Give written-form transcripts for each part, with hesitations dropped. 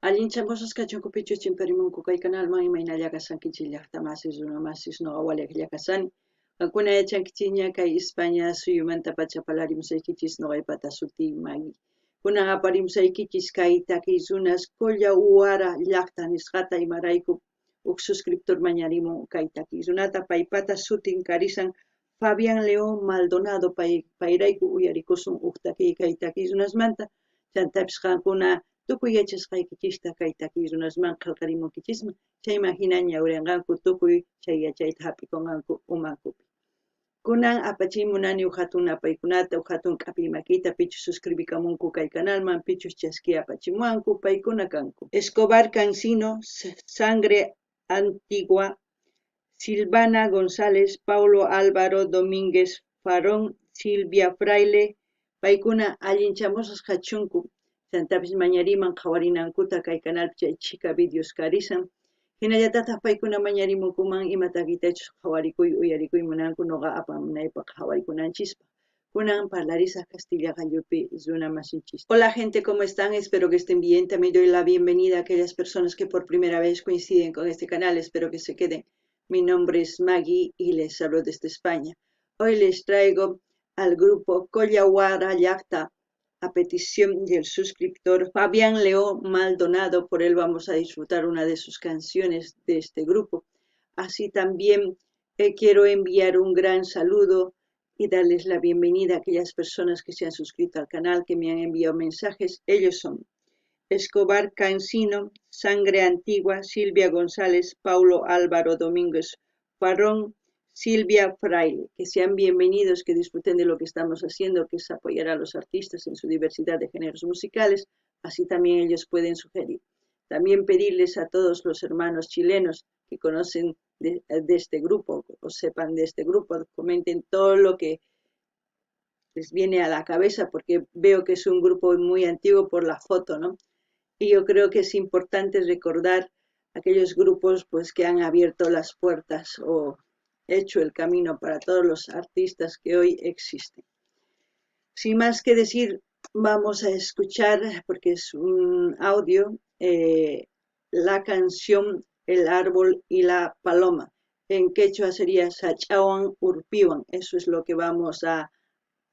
Allinchamusqas kachunku pichus chimparimunku kay kanalman imaynalla kashankichis llaqta masis runa masis noqa waliqlla kashani. Qankuna yachankichisña kay España suyumantapacha parlarimusaykichis noqaypata sutiy Maggie. Kunan aparimusaykichis kay takiy runas Collahuara llaqta nisqata imarayku uj suscriptor mañarimun kay takiy runata paypata sutin karisan Fabián León Maldonado pay payrayku uyarikusun uj takiy kay takiy runasmanta chantapis qankuna tukuy yachasqaykichista kay takiy runasman qhelqarimunkichisman chayman jina ñawrinqanku tukuy chay yachayta jap'ikunqanku umankupi. Kunan apachiy munani uj jatun napaykunata, uj jatun k'apiy makita, pichus suscribikamunku kay canalman, pichus chaskiy apachimuwanku, paykuna kanku. Escobar Cancino, Sangre Antigua, Silvana González, Paulo Álvaro Domínguez Farrón, Silvia Fraile, paykuna allinchamusqas kachunku, chantapis mañariman qhawarinankuta kay canalpi chay chhika videos karisan, hinallatataj paykuna mañarimunkuman ima takiytachus qhawarikuy uyarikuy munanku noqa apamunaypaq qhawarikunanchispaq. Kunan parlarisaj Castilla qallupi runa masinchis. Hola gente, ¿cómo están? Espero que estén bien. También doy la bienvenida a aquellas personas que por primera vez coinciden con este canal. Espero que se queden. Mi nombre es Maggie y les hablo desde España. Hoy les traigo al grupo Collahuara Llaqta a petición del suscriptor Fabián León Maldonado. Por él vamos a disfrutar una de sus canciones de este grupo. Así también quiero enviar un gran saludo y darles la bienvenida a aquellas personas que se han suscrito al canal, que me han enviado mensajes. Ellos son Escobar Cancino, Sangre Antigua, Silvia González, Paulo Álvaro Domínguez Farrón, Silvia Fraile. Que sean bienvenidos, que disfruten de lo que estamos haciendo, que es apoyar a los artistas en su diversidad de géneros musicales. Así también ellos pueden sugerir. También pedirles a todos los hermanos chilenos que conocen de este grupo o sepan de este grupo, comenten todo lo que les viene a la cabeza, porque veo que es un grupo muy antiguo por la foto, ¿no? Y yo creo que es importante recordar aquellos grupos, pues, que han abierto las puertas o hecho el camino para todos los artistas que hoy existen. Sin más que decir, vamos a escuchar, porque es un audio, la canción El árbol y la paloma. En quechua sería Sach'awan Urpiwan. Eso es lo que vamos a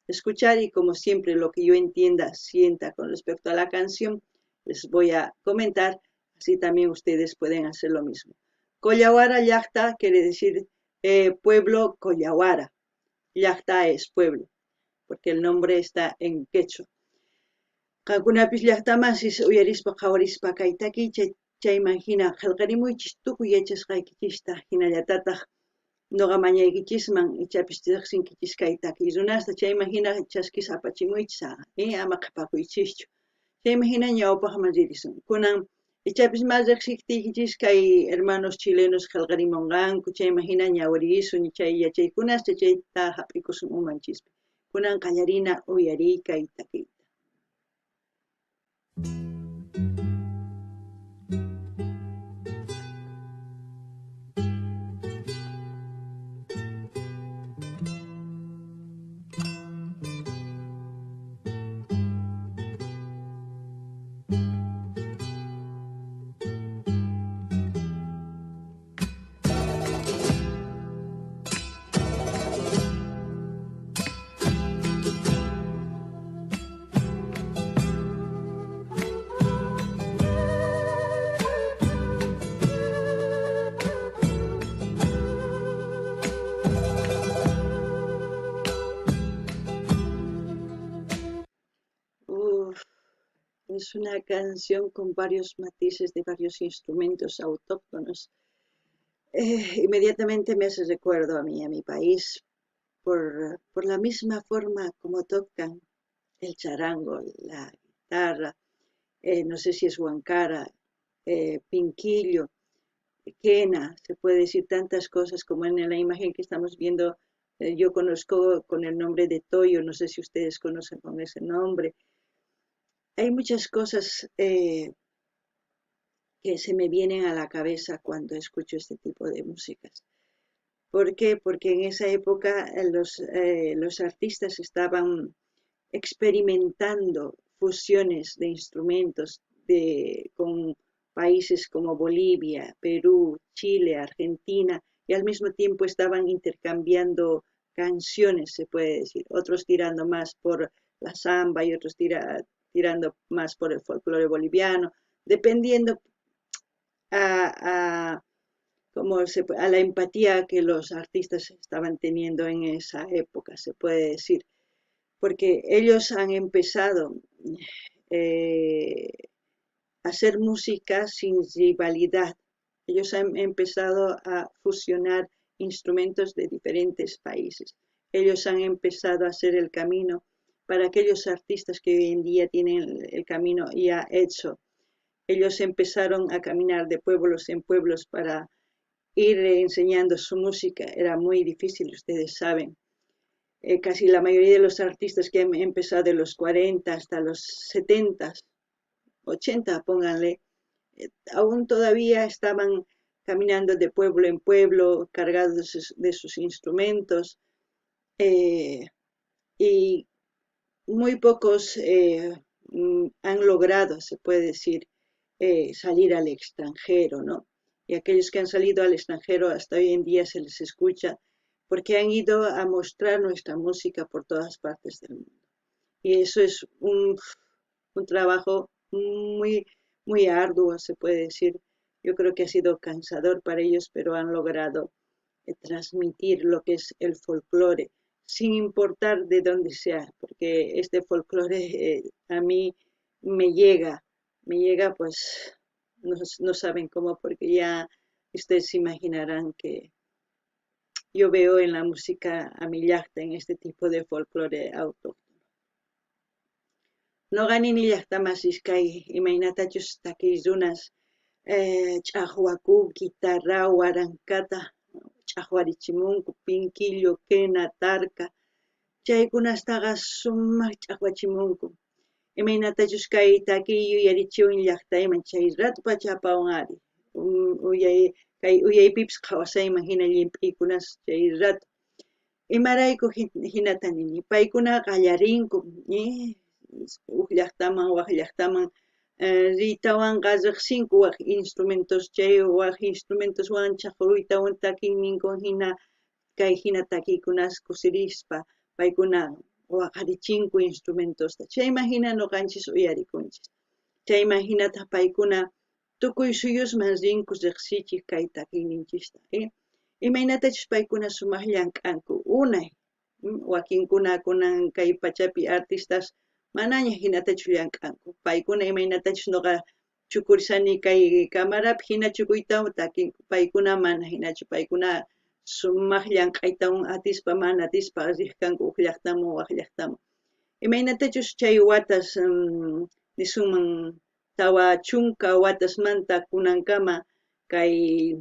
escuchar y como siempre lo que yo entienda, sienta con respecto a la canción, les voy a comentar, así también ustedes pueden hacer lo mismo. Collahuara Llaqta quiere decir pueblo Collahuara. Llaqta es pueblo, porque el nombre está en quechua. Qankunapis llaqtamasis uyarispa qhawarispa kay takiy chayman hina qhelqarimuychis tukuy yachasqaykichista hinallatataj noqa mañaykichisman ichapis riqsinkichis kay takiy runasta chayman hina chaskis apachimuychis ama qhepakuychischu chayman hina ñawpaqman ririsun kunan ichapis mas riqsiqtiykichis kay hermanos chilenos qhelqarimunqanku chayman hina ñawirisun chay yachaykunasta chayta hap'ikusun umanchispi kunan qallarina uyariy kay takiyta. Uf, es una canción con varios matices de varios instrumentos autóctonos. Inmediatamente me hace recuerdo a mí, a mi país, por la misma forma como tocan el charango, la guitarra, no sé si es huancara, pinquillo, quena, se puede decir tantas cosas como en la imagen que estamos viendo. Yo conozco con el nombre de Toyo, no sé si ustedes conocen con ese nombre. Hay muchas cosas que se me vienen a la cabeza cuando escucho este tipo de músicas. ¿Por qué? Porque en esa época los artistas estaban experimentando fusiones de instrumentos con países como Bolivia, Perú, Chile, Argentina, y al mismo tiempo estaban intercambiando canciones, se puede decir, otros tirando más por la samba y otros tirando más por el folclore boliviano, dependiendo a, a la empatía que los artistas estaban teniendo en esa época, se puede decir, porque ellos han empezado a hacer música sin rivalidad. Ellos han empezado a fusionar instrumentos de diferentes países. Ellos han empezado a hacer el camino para aquellos artistas que hoy en día tienen el camino ya hecho. Ellos empezaron a caminar de pueblos en pueblos para ir enseñando su música. Era muy difícil, ustedes saben. Casi la mayoría de los artistas que han empezado de los 40 hasta los 70, 80, pónganle, aún todavía estaban caminando de pueblo en pueblo, cargados de sus instrumentos, y muy pocos han logrado, se puede decir, salir al extranjero, ¿no? Y aquellos que han salido al extranjero hasta hoy en día se les escucha porque han ido a mostrar nuestra música por todas partes del mundo. Y eso es un trabajo muy, muy arduo, se puede decir. Yo creo que ha sido cansador para ellos, pero han logrado transmitir lo que es el folclore, sin importar de dónde sea, porque este folclore a mí me llega, pues no saben cómo, porque ya ustedes se imaginarán que yo veo en la música a mi llajta, en este tipo de folclore autóctono. Noqa nini llajtamasis kay imaynatachus takiy runas ch'ajwaku guitarra warankata ch'ajwarichimunku pinkillo, quena, tarka, chaykunastaqa sumaq ch'ajwachimunku. Imaynatachus kay takiy yuyarichiwan llajtayman chay rato pacha apawan ari. Kay uyaypipis qhawasayman hina llimp'iykunas chay rato. Imarayku hinata nini, paykuna qallarinku, uj llajtaman, waj llajtaman riytawanqa riqsinku waj instrumentos, chay waj instrumentoswan chaqruytawan takiyninkuwan hina kay hina takiykunas kusirispa paykuna waqarichinku instrumentosta. Chayman hina noqanchis uyarikunchis. Chayman hinataq paykuna tukuy suyusman rinku riqsichik kay takiyninchista. Imaynatachus paykuna sumaq llank'anku unay. Wakinkuna kunan kay pachapi artistas manaña hinatachu llank'anku. Paykuna imaynatachus noqa chukurisani kay camarapi hina chukuytawan takinku. Paykuna mana hinachu. Paykuna sumaq llank'aytawan atispa mana atispa riq kanku uj llajtaman waj llajtaman. Imaynatachus chay watas nisunman 40 watasmanta kunankama kay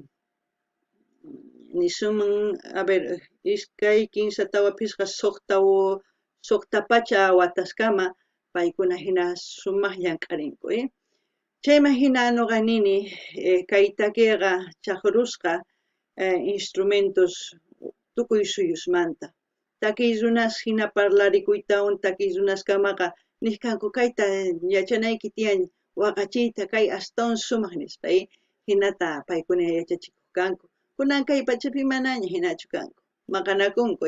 nisunman, a ver, 2, 3, 4, 5, 6 pacha wataskama paykuna hina sumaq llank'arinku. Chayman hina noqa nini kay takiqa chaqrusqa instrumentos tukuy suyusmanta. Takiy runas hina parlarikuytawan takiy runaskamaqa niq kanku kayta yachanayki tiyan waqachiyta kay astawan sumaq nispa. Hinata paykuna yachachikuq kanku. Kunan kay pachapi manaña hinachu kanku. Maqanakunku.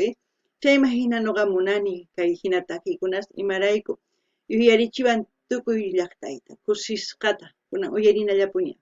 Chayman hina noqa munani kay hina takiykunasta imarayku yuyarichiwan tukuy llajtayta kusisqata kunan uyarinallapuña.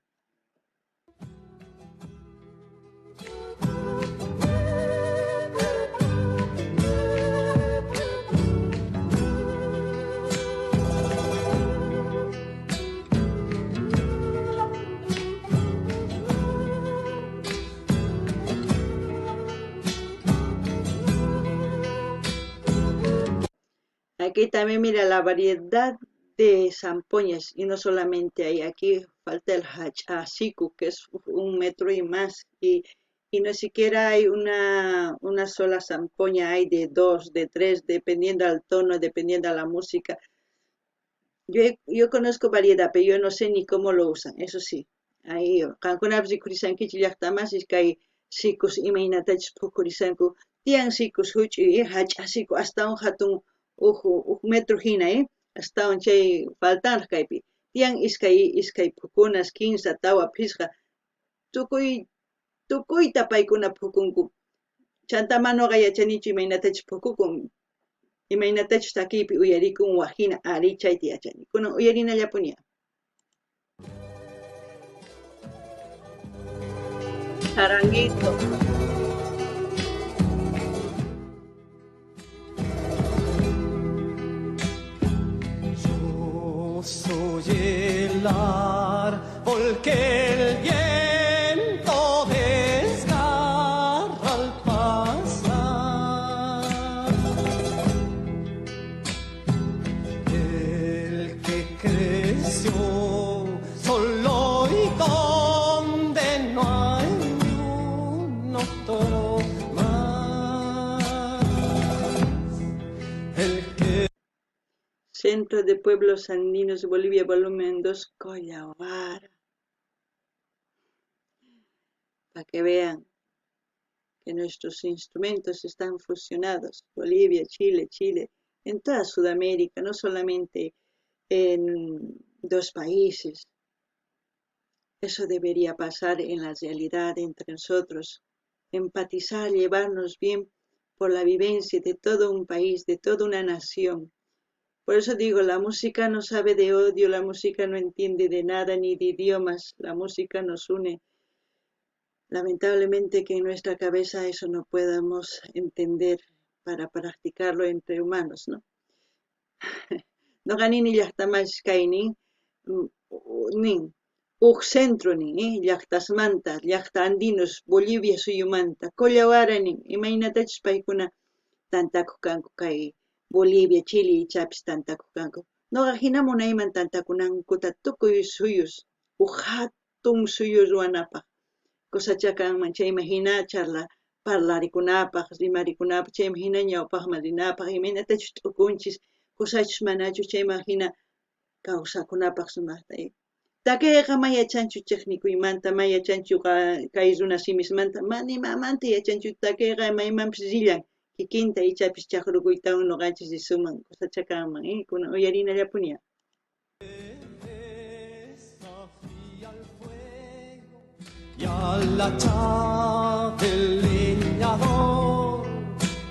Aquí también mira la variedad de zampoñas, y no solamente hay, aquí falta el hachasiku, que es 1 metro y más, y no siquiera hay una sola zampoña, hay de 2, de 3, dependiendo al tono, dependiendo a la música. Yo conozco variedad, pero yo no sé ni cómo lo usan, eso sí. Ahí, qankunapis rikurisankichik llaqtamasis kay sikus imaynatachus phukurisanku, tiyan sikus huch'uy, hach'asiku astawan hatun uj metro hina, astawan chay faltanraq kaypi. Tiyan iskay iskay phukunas, kinsa, tawa, phisqa, tukuy tukuyta paykuna phukunku. Chantá mana noqa yachanichu imaynatachus phukukun, imaynatachus takiypi uyarikun wajina, arí chayta yachani. Kunan uyarinallapuni. Charanguito. Yo soy el árbol que el viento desgarra al pasar. El que creció solo y donde no hay ni un otro más. El que Centro de Pueblos Andinos de Bolivia, volumen 2, Collahuara. Para que vean que nuestros instrumentos están fusionados. Bolivia, Chile, Chile, en toda Sudamérica, no solamente en dos países. Eso debería pasar en la realidad entre nosotros. Empatizar, llevarnos bien por la vivencia de todo un país, de toda una nación. Por eso digo, la música no sabe de odio, la música no entiende de nada ni de idiomas, la música nos une. Lamentablemente que en nuestra cabeza eso no podamos entender para practicarlo entre humanos, ¿no? Noqa nini llajtamasis kaynin, nin, uj centro nin, llajtasmanta, llajta andinos, Bolivia suyumanta, Collahuara nin, imaynatachus paykuna tantakuj kanku kay Bolivia, Chile ichapis tantakuj kanku. Noqa jina munayman tantakunankuta tukuy suyus, uj jatun suyu ruwanapaj. Cosachá kanman chayman jina charla parlarikunapaj, rimarikunapaj, chayman jina ñawpajman rinapaj, imaynatachus t'ukunchis, cosachus manachus chayman jina kawsakunapaj sumajta. Takeyqa ma yachanchu chejnikuymanta, ma yachanchu kay runa simismanta, ma nimamanta yachanchu, takeyqa maymanpis rillan, kikinta ichapis chajrukuytawan noqanchis risuman, cosachá kanman, kunan uyarinallapuni. Desafía al fuego y al hacha del leñador,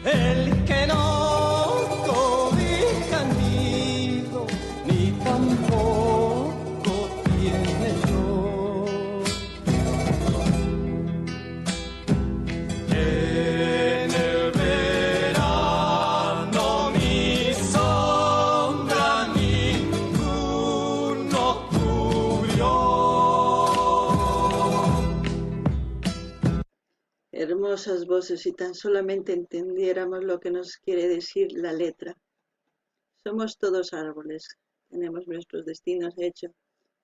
el que no cobija nido, ni tampoco tiene flor. En el verano mi sombra ninguno cubrió. Hermosas voces, si tan solamente entendiéramos lo que nos quiere decir la letra. Somos todos árboles, tenemos nuestros destinos hechos,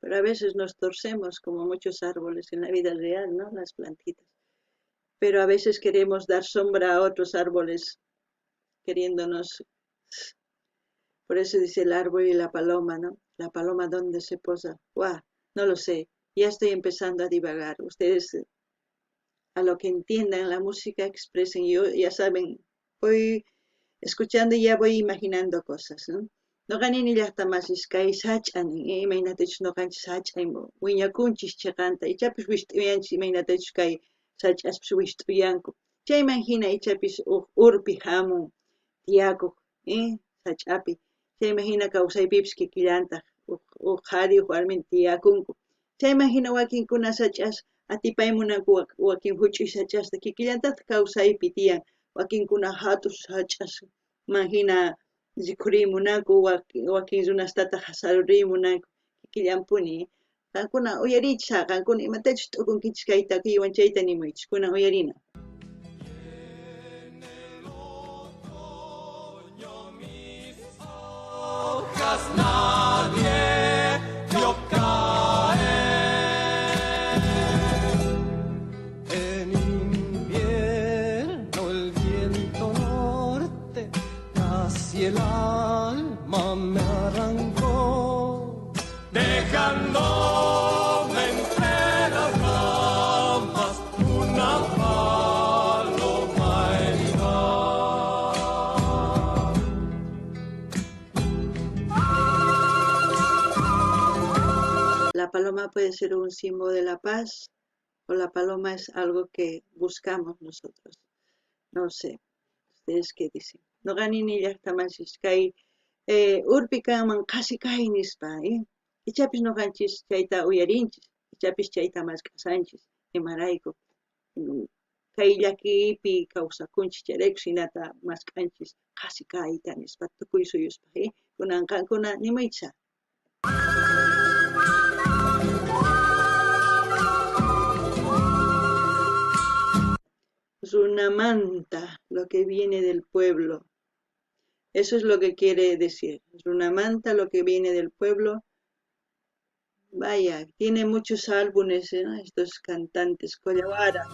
pero a veces nos torcemos como muchos árboles en la vida real, ¿no? Las plantitas. Pero a veces queremos dar sombra a otros árboles, queriéndonos. Por eso dice el árbol y la paloma, ¿no? La paloma, ¿dónde se posa? ¡Guau! No lo sé. Ya estoy empezando a divagar. Ustedes, a lo que entiendan la música, expresen. Yo, ya saben, voy escuchando y ya voy imaginando cosas, ¿no? Noqa nini llajtamasis kay sach'a nin, imaynatachus noqanchis sach'a wiñakunchis cheqanta, ichapis wist'uyanchis imaynatachus kay sach'aspis wist'uyanku. Chayman hina ichapis uj urpi hamun tiyakuq, sach'api. Chayman hina kawsaypipis kikillantaq uj qhari uj warmin tiyakunku. Chayman hina wakinkuna sach'as atipay munanku wakin huch'uy sach'asta kikillantataq kawsaypi tiyan. Wakinkuna hatun sach'asman hina rikhuriy munanku, wakin runastataq saruriy munanku, kikillanpuni. Qankuna uyariychis, qankuna imatachus t'ukunkichis kay takiywan chayta nimuychis, kunan uyarina. En el otoño mis hojas nadie vio caer. En invierno el viento norte casi el alma me arrancó, dejándome entre las ramas una paloma puede ser un símbolo de la paz o la paloma es algo que buscamos nosotros. No sé, ustedes qué dicen. Noqa nini llaqtamasis kay urpi kanman qhasi kay nispa, ichapis noqanchis chayta uyarinchis, ichapis chayta mask'asanchis, imarayku kay llakiypi kawsakunchis chayrayku shinata mask'anchis qhasi kayta nispa tukuy suyuspaj, kunan qankuna nimuychis. Runamanta, lo que viene del pueblo. Eso es lo que quiere decir. Runamanta, lo que viene del pueblo. Vaya, tiene muchos álbumes, ¿no? Estos cantantes. Collawara.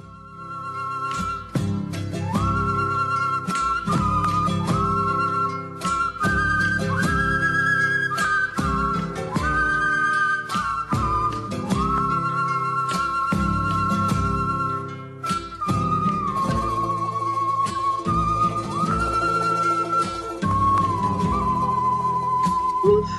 Uf.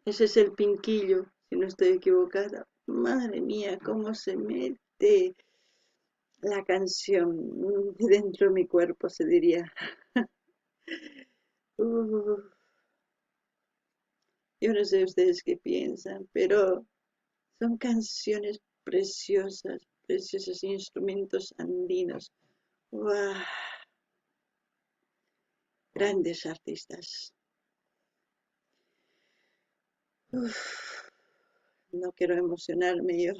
Ese es el pinquillo, si no estoy equivocada. Madre mía, cómo se mete la canción dentro de mi cuerpo, se diría. Yo no sé ustedes qué piensan, pero son canciones preciosas, preciosos instrumentos andinos. ¡Guau! Grandes artistas. Uf, no quiero emocionarme yo,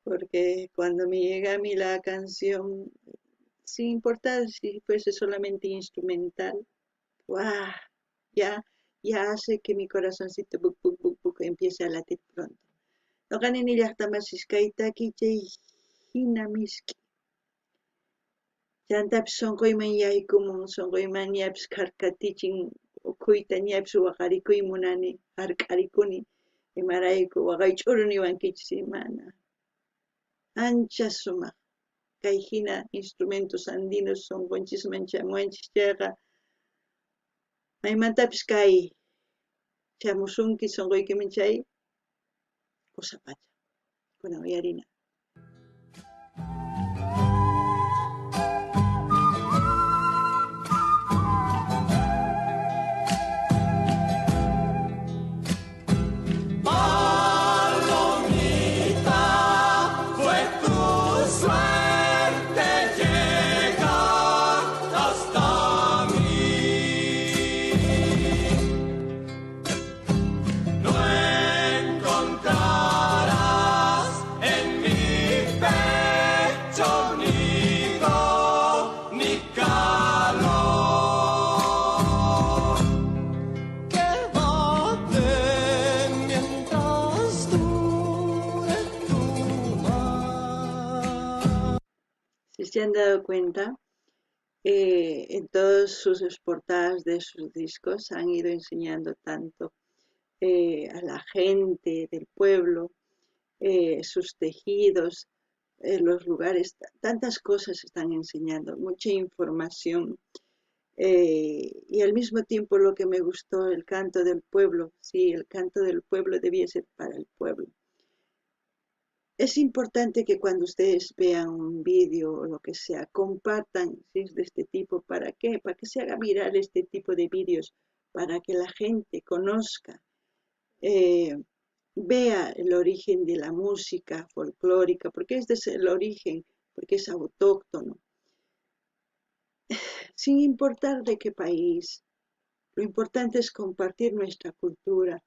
porque cuando me llega a mí la canción, sin importar si fuese solamente instrumental, ¡guau! Ya hace que mi corazoncito buc, buc, buc, buc, empiece a latir pronto. Noqa nini llaqtamasis kay taki chay hina misk'i. Chantapis sonqoyman yaykumun, sonqoyman ñapis kharkatichin, ukhuyta ñapis waqarikuy munani, hark'arikuni, imarayku waqay ch'uru niwankichis imana. Ancha sumaq kay hina instrumentos andinos sonqonchisman chamuwanchis chayqa, maymantapis kay chamusunki sonqoykiman chay kusapacha. Kunan uyarina. Palomita, fue tu suerte llegar hasta mí. No encontrarás en mi pecho nido ni calor. Quédate mientras dure tu mar. Si se han dado cuenta, en todas sus portadas de sus discos han ido enseñando tanto a la gente del pueblo, sus tejidos, los lugares, tantas cosas están enseñando, mucha información. Y al mismo tiempo lo que me gustó, el canto del pueblo, sí, el canto del pueblo debía ser para el pueblo. Es importante que cuando ustedes vean un vídeo o lo que sea, compartan, si es de este tipo, ¿para qué? Para que se haga viral este tipo de vídeos, para que la gente conozca, vea el origen de la música folclórica, porque este es el origen, porque es autóctono. Sin importar de qué país, lo importante es compartir nuestra cultura,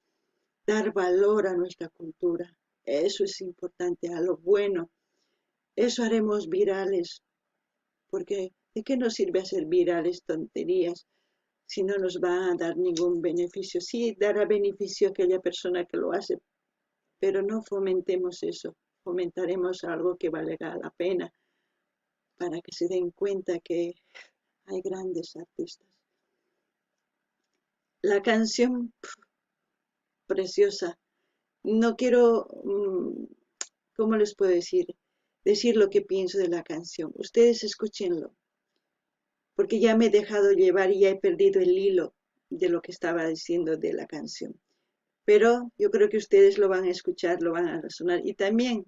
dar valor a nuestra cultura. Eso es importante, a lo bueno. Eso haremos virales, porque ¿de qué nos sirve hacer virales tonterías si no nos va a dar ningún beneficio? Sí, dará beneficio a aquella persona que lo hace, pero no fomentemos eso. Fomentaremos algo que valga la pena para que se den cuenta que hay grandes artistas. La canción, preciosa. No quiero, ¿cómo les puedo decir? decir lo que pienso de la canción. Ustedes escúchenlo, porque ya me he dejado llevar y ya he perdido el hilo de lo que estaba diciendo de la canción. Pero yo creo que ustedes lo van a escuchar, lo van a razonar y también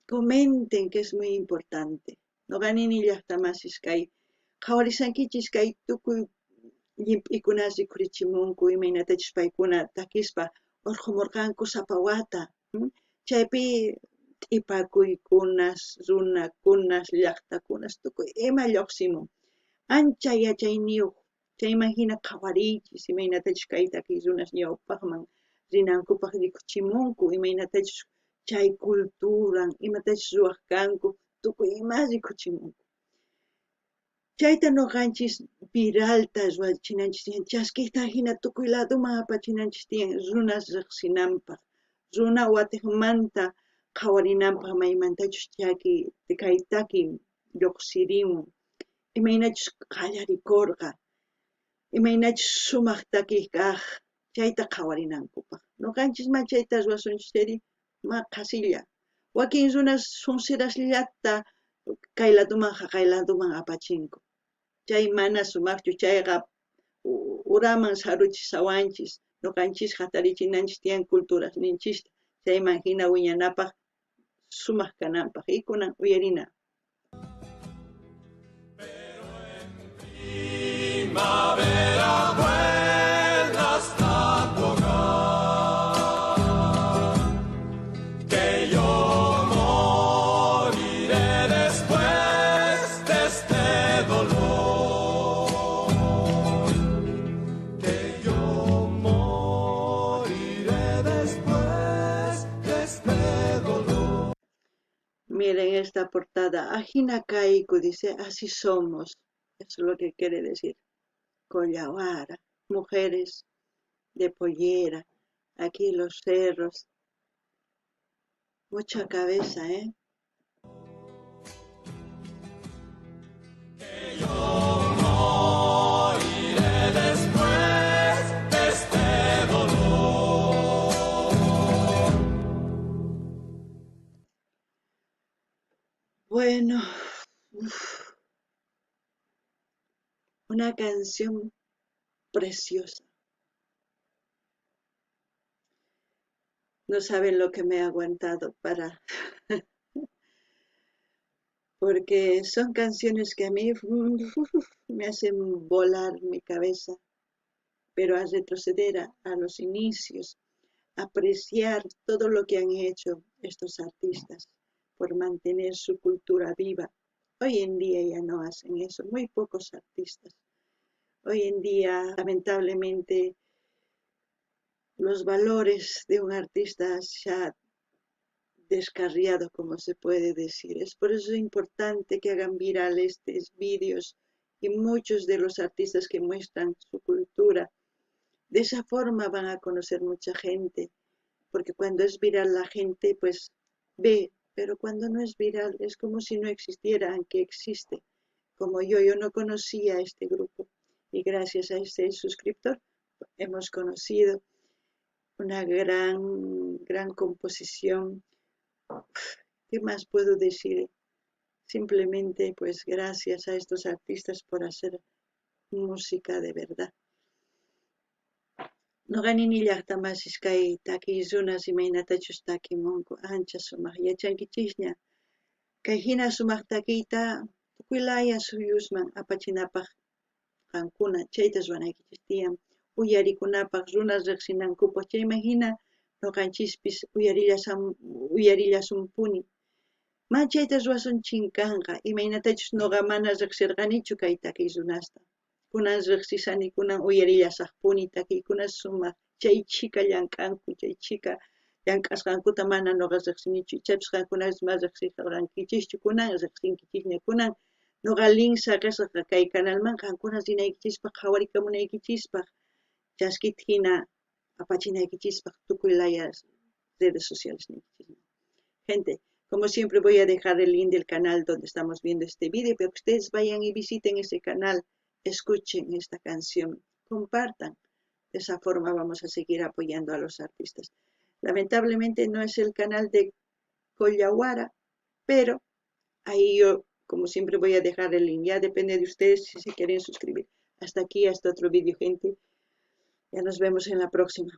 comenten, que es muy importante. Noqa nini llaqtamasis kay qhawarisankichis kay tukuy llimp'ikunas rikhurichimunku imaynatachus paykuna takispa urqhumurqanku sapa wata. Chaypi t'ipakuykunas, runakunas, llaqtakunas, tukuy ima lluqsimun. Ancha yachayniyuq chayman hina qhawariychis imaynatachus kay takiy runas ñawpaqman rinankupaq rikuchimunku, imaynatachus chay culturan, imatachus ruwaq kanku, tukuy ima rikuchimunku. Chayta noqanchis viralta ruwachinanchis tiyan, chaskiyta hina tukuy ladoman apachinanchis tiyan runas riqsinanpaq, runa watiqmanta qhawarinanpaq maymantachus chaki kay taki lluqsirimun, imaynachus qallarikurqa, imaynachus sumaq takiy kaq, chayta qhawarinankupaq. Noqanchis ma chayta ruwasunchis chayri ma qhasilla. Wakin runas sunsirasllata kay ladoman jaqay ladoman apachinku. Chay mana sumaqchu, chayqa uraman saruchisawanchis, noqanchis hatarichinanchis tiyan culturasninchista, chayman hina wiñanapaq sumaq kananpaq. Y kunan uyarina. Pero en primavera vuelve hasta tu hogar, que yo moriré después de este dolor, que yo moriré después de este dolor. Miren esta portada, Ajina Kaiku dice, así somos, eso es lo que quiere decir. Collawara, mujeres de pollera, aquí los cerros, mucha cabeza, ¿eh? Que yo moriré después de este dolor. Bueno, uf, una canción preciosa. No saben lo que me he aguantado para... Porque son canciones que a mí me hacen volar mi cabeza, pero a retroceder a los inicios, apreciar todo lo que han hecho estos artistas por mantener su cultura viva. Hoy en día ya no hacen eso, muy pocos artistas. Hoy en día, lamentablemente, los valores de un artista se ha descarriado, como se puede decir. Es por eso importante que hagan viral estos vídeos y muchos de los artistas que muestran su cultura. De esa forma van a conocer mucha gente, porque cuando es viral la gente pues ve, pero cuando no es viral es como si no existiera, aunque existe. Como yo no conocía a este grupo y gracias a este suscriptor hemos conocido una gran, gran composición. ¿Qué más puedo decir? Simplemente, pues, gracias a estos artistas por hacer música de verdad. Noqa nini llaqtamasis kay takiy runas imaynatachus takimunku, ancha sumaq yachankichisña. Kay hina sumaq takiyta tukuy laya suyusman apachinapaq qankuna chayta ruwanaykichis tiyan, uyarikunapaq, runas riqsinankupaq, chayman hina noqanchispis uyarillasunpuni. Ma chayta ruwasun chinkanqa, imaynatachus noqa mana riqsirqanichu kay takiy runasta. Kunan riqsisani, kunan uyarillasaqpuni takiykuna sumaq, chay chhika llank'anku, chay chhika llank'asqankuta mana noqa riqsinichu, ichapis qankuna ma riqsirqankichischu, kunan riqsinkichisña, kunan noqa link saqesqa kay canalman qankuna rinaykichispaq, qhawarikamunaykichispaq, chaskit hina apachinaykichispaq tukuy laya redes sociales niykichisman. Gente, como siempre voy a dejar el link del canal donde estamos viendo este vídeo, pero que ustedes vayan y visiten ese canal, escuchen esta canción, compartan. De esa forma vamos a seguir apoyando a los artistas. Lamentablemente no es el canal de Collawara, Pero ahí yo, como siempre, voy a dejar el link. Ya depende de ustedes si se quieren suscribir. Hasta aquí, hasta otro vídeo, gente. Ya nos vemos en la próxima.